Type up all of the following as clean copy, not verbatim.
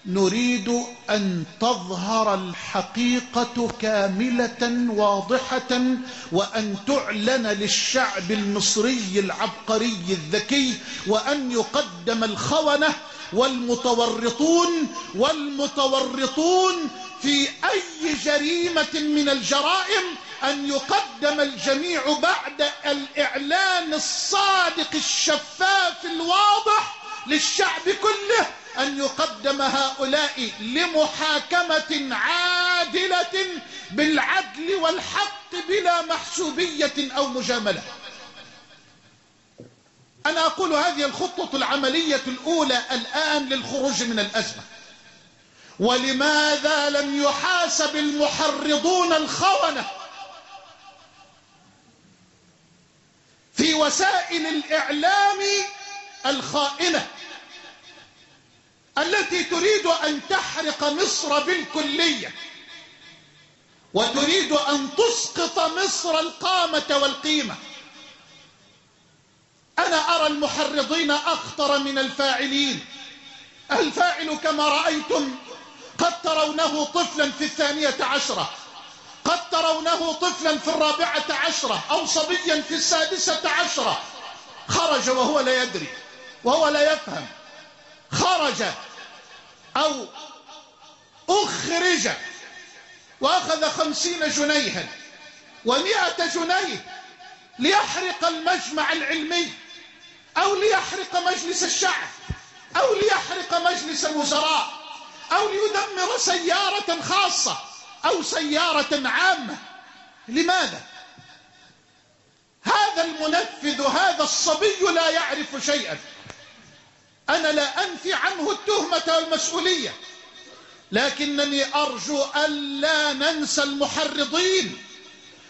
نريد أن تظهر الحقيقة كاملة واضحة، وأن تعلن للشعب المصري العبقري الذكي، وأن يقدم الخونة والمتورطون في أي جريمة من الجرائم، أن يقدم الجميع بعد الإعلان الصادق الشفاف الواضح للشعب كله، أن يقدم هؤلاء لمحاكمة عادلة بالعدل والحق بلا محسوبية أو مجاملة. أنا أقول هذه الخطة العملية الأولى الآن للخروج من الأزمة. ولماذا لم يحاسب المحرضون الخونة في وسائل الإعلام الخائنة التي تريد أن تحرق مصر بالكلية، وتريد أن تسقط مصر القامة والقيمة؟ أنا أرى المحرضين أخطر من الفاعلين. الفاعل كما رأيتم قد ترونه طفلا في 12، قد ترونه طفلا في 14، أو صبيا في 16. خرج وهو لا يدري وهو لا يفهم، خرج أو أخرج وأخذ 50 جنيها و100 جنيه ليحرق المجمع العلمي، أو ليحرق مجلس الشعب، أو ليحرق مجلس الوزراء، أو ليدمر سيارة خاصة أو سيارة عامة. لماذا؟ هذا المنفذ، هذا الصبي لا يعرف شيئا. أنا لا أنفي عنه التهمة والمسؤولية، لكنني أرجو ألا ننسى المحرضين،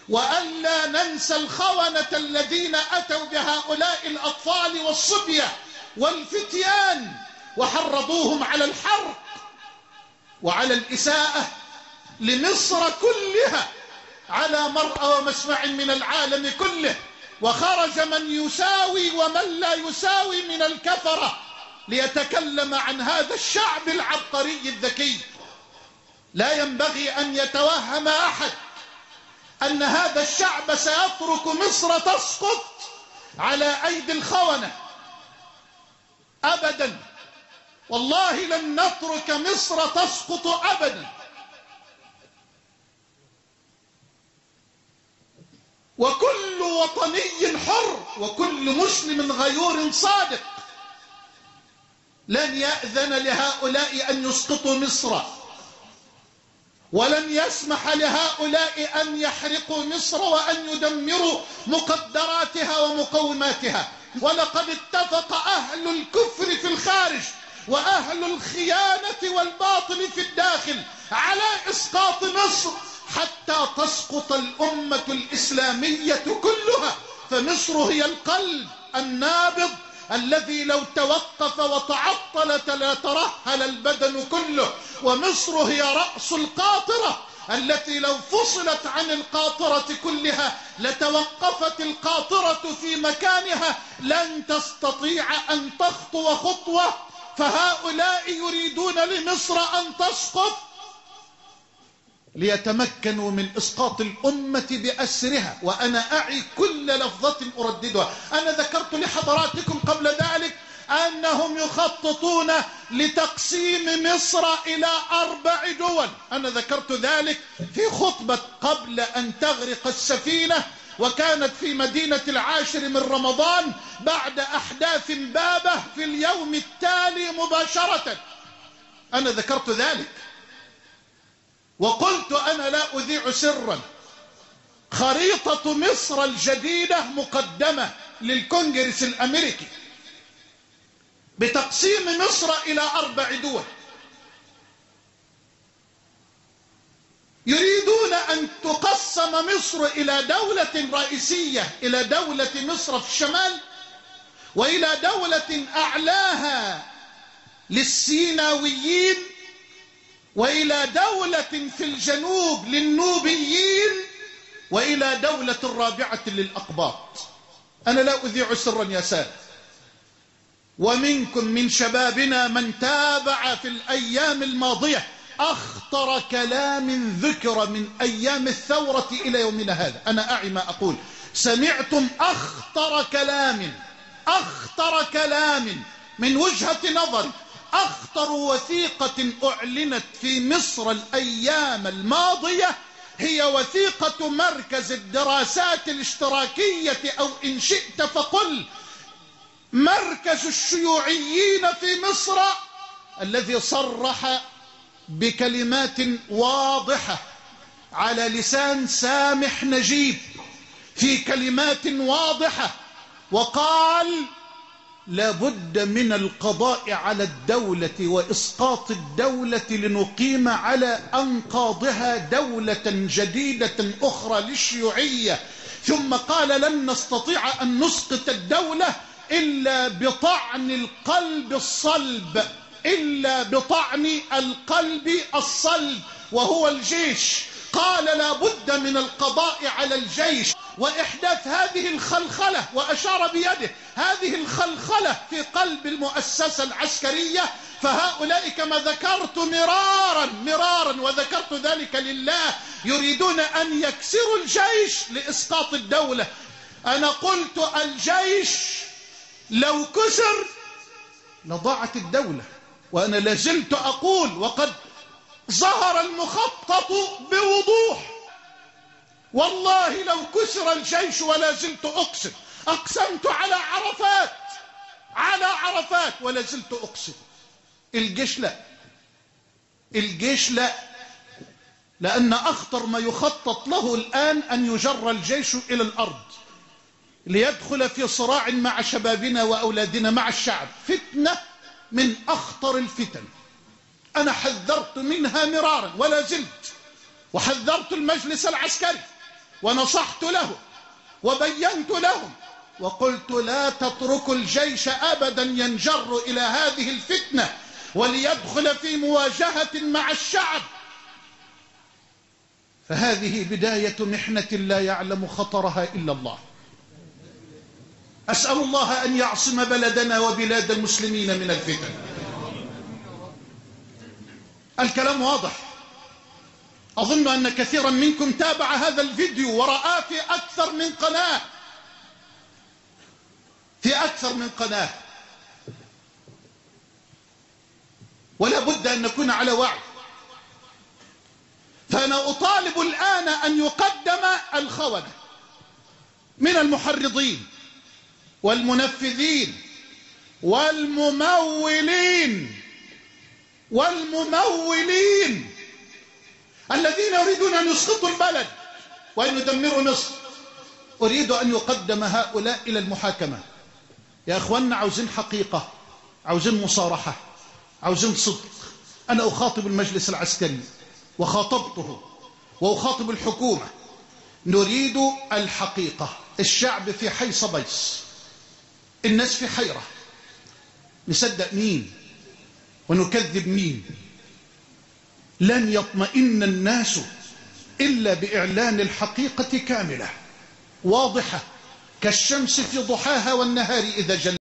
وألا ننسى الخونة الذين أتوا بهؤلاء الأطفال والصبية والفتيان وحرضوهم على الحرق وعلى الإساءة لمصر كلها على مرأى ومسمع من العالم كله. وخرج من يساوي ومن لا يساوي من الكفرة ليتكلم عن هذا الشعب العبقري الذكي. لا ينبغي أن يتوهم أحد أن هذا الشعب سيترك مصر تسقط على أيدي الخونة. أبدا، والله لن نترك مصر تسقط أبدا. وكل وطني حر وكل مسلم غيور صادق لن يأذن لهؤلاء أن يسقطوا مصر، ولن يسمح لهؤلاء أن يحرقوا مصر وأن يدمروا مقدراتها ومقوماتها. ولقد اتفق أهل الكفر في الخارج وأهل الخيانة والباطل في الداخل على إسقاط مصر حتى تسقط الأمة الإسلامية كلها. فمصر هي القلب النابض الذي لو توقف وتعطل لترهل البدن كله. ومصر هي رأس القاطرة التي لو فصلت عن القاطرة كلها لتوقفت القاطرة في مكانها، لن تستطيع أن تخطو خطوة. فهؤلاء يريدون لمصر أن تسقط ليتمكنوا من إسقاط الأمة بأسرها. وأنا أعي كل لفظة أرددها. أنا ذكرت لحضراتكم قبل ذلك أنهم يخططون لتقسيم مصر إلى 4 دول. أنا ذكرت ذلك في خطبة قبل أن تغرق السفينة، وكانت في مدينة 10 من رمضان بعد أحداث بابة في اليوم التالي مباشرة. أنا ذكرت ذلك وقلت أنا لا أذيع سرا، خريطة مصر الجديدة مقدمة للكونجرس الأمريكي بتقسيم مصر إلى 4 دول. يريدون أن تقسم مصر إلى دولة رئيسية، إلى دولة مصر في الشمال، وإلى دولة أعلاها للسيناويين، وإلى دولة في الجنوب للنوبيين، وإلى دولة رابعة للأقباط. أنا لا أذيع سرا يا سادة، ومنكم من شبابنا من تابع في الأيام الماضية أخطر كلام ذكر من أيام الثورة إلى يومنا هذا. أنا أعي ما أقول. سمعتم أخطر كلام من وجهة نظري. أخطر وثيقة أعلنت في مصر الأيام الماضية هي وثيقة مركز الدراسات الاشتراكية، أو إن شئت فقل مركز الشيوعيين في مصر، الذي صرح بكلمات واضحة على لسان سامح نجيب في كلمات واضحة، وقال: لابد من القضاء على الدولة وإسقاط الدولة لنقيم على أنقاضها دولة جديدة أخرى للشيوعية. ثم قال: لن نستطيع أن نسقط الدولة إلا بطعن القلب الصلب، وهو الجيش. قال: لابد من القضاء على الجيش وإحداث هذه الخلخلة، وأشار بيده هذه الخلخلة في قلب المؤسسة العسكرية. فهؤلاء كما ذكرت مرارا وذكرت ذلك لله يريدون أن يكسروا الجيش لإسقاط الدولة. أنا قلت الجيش لو كسر لضاعت الدولة، وأنا لازلت أقول، وقد ظهر المخطط بوضوح، والله لو كسر الجيش ولا زلت أقسم، أقسمت على عرفات ولا زلت أقسم، الجيش لا، لأن أخطر ما يخطط له الآن أن يجر الجيش إلى الأرض ليدخل في صراع مع شبابنا وأولادنا مع الشعب. فتنة من أخطر الفتن، أنا حذرت منها مرارا ولا زلت، وحذرت المجلس العسكري ونصحت له وبينت لهم وقلت: لا تتركوا الجيش أبدا ينجر إلى هذه الفتنة وليدخل في مواجهة مع الشعب، فهذه بداية محنة لا يعلم خطرها إلا الله. أسأل الله أن يعصم بلدنا وبلاد المسلمين من الفتن. الكلام واضح. أظن أن كثيرا منكم تابع هذا الفيديو ورآه في أكثر من قناة، ولا بد أن نكون على وعي. فأنا أطالب الآن أن يقدم الخونة من المحرضين والمنفذين والممولين الذين يريدون أن يسقطوا البلد وأن يدمروا مصر. أريد أن يقدم هؤلاء إلى المحاكمة. يا أخوانا، عاوزين حقيقة، عاوزين مصارحة، عاوزين صدق. أنا أخاطب المجلس العسكري وخاطبته وأخاطب الحكومة، نريد الحقيقة. الشعب في حيص بيص، الناس في حيرة، نصدق مين ونكذب مين؟ لن يطمئن الناس إلا بإعلان الحقيقة كاملة واضحة كالشمس في ضحاها والنهار إذا جل.